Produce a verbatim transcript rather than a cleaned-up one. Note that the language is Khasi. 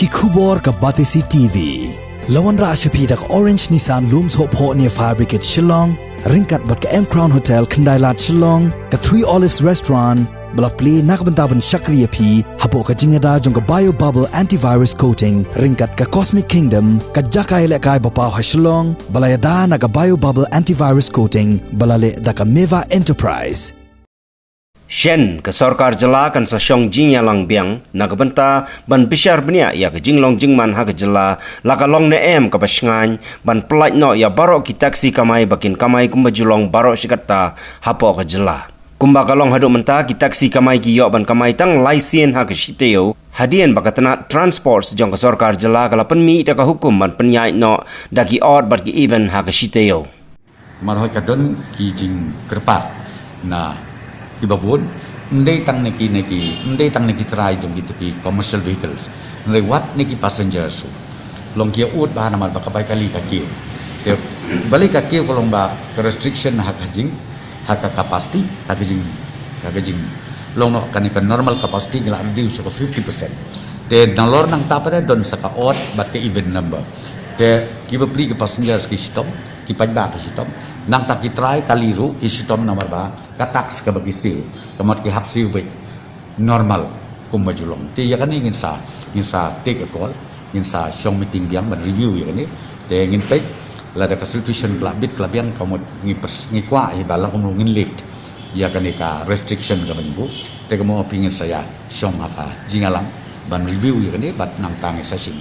Ki khubor ka Batesi TV. La wanrah sha phi da ka Orange Nissan Lum Sohphoh near Fire Brigade Shillong, ryngkat bad ka M Crown Hotel Khyndailad Shillong, ka Three Olives Restaurant, ba la plie na ka bynta ban shakri ïa phi hapoh ka jingïada jong ka Bio Bubble Antivirus Coating, ryngkat ka Cosmic Kingdom, ka jaka ïalehkai ba paw ha Shillong, ba la ïada na ka Bio Bubble Antivirus Coating, ba la leh da ka Meva Enterprise. Shen, ka sorkar jylla kan sa shong jingïalang biang na ka bynta ban bishar bniah ïa ka jinglong jingman ha ka jylla, la ka long ne em kaba shngaiñ ban pyllait noh ïa baroh ki taxi kamai ba kin kamai kumba ju long baroh shi katta hapoh ka jylla. Kumba ka long haduh mynta, ki taxi kamai ki ïoh ban kamai tang lai sien ha ka shi taïew, hadien ba ka tnat Transports jong ka sorkar jylla ka la pynmih da ka hukum ban pynïaid noh da ki odd bad ki even ha ka shi taïew. Mar hoi ka don ki jingkyrpad na kiba bun, ym dei tang na ki, na ki, ym dei tang na ki trai jong kito ki commercial vehicles, hynrei wat na ki passengers ruh. Long ki ïa ud bha namar ba ka bai kali ka kiew. Te balei ka kiew? Ka long ba ka restriction ha ka jing, ha ka capacity, ha ka jing, ha ka jing, long noh kane ka normal capacity ngi la reduce ka fifty percent. Te nalor nangta pat don sa ka odd bad ka even number. Te kiba plie ki passengers ki shitom, ki paidbah ki shitom. Nangta ki trai kali ruh ki shitom namar ba ka tax kaba ki siew, ka mut ki hap siew beit normal kumba ju long. Te ïa kane ngin sa, ngin sa take a call, ngin sa shong meeting biang ban review ïa kane. Te ngin peit lada ka situation ka la bit ka la biang, ka mut ngi pers-, ngi kwah hi ba la kumno ngin lift ïa kane ka restriction kaba ngi buh. Te ka mut phi ngin sa ïa shong ha ka jingïalang ban review ïa kane bad nangta ngin sa shim.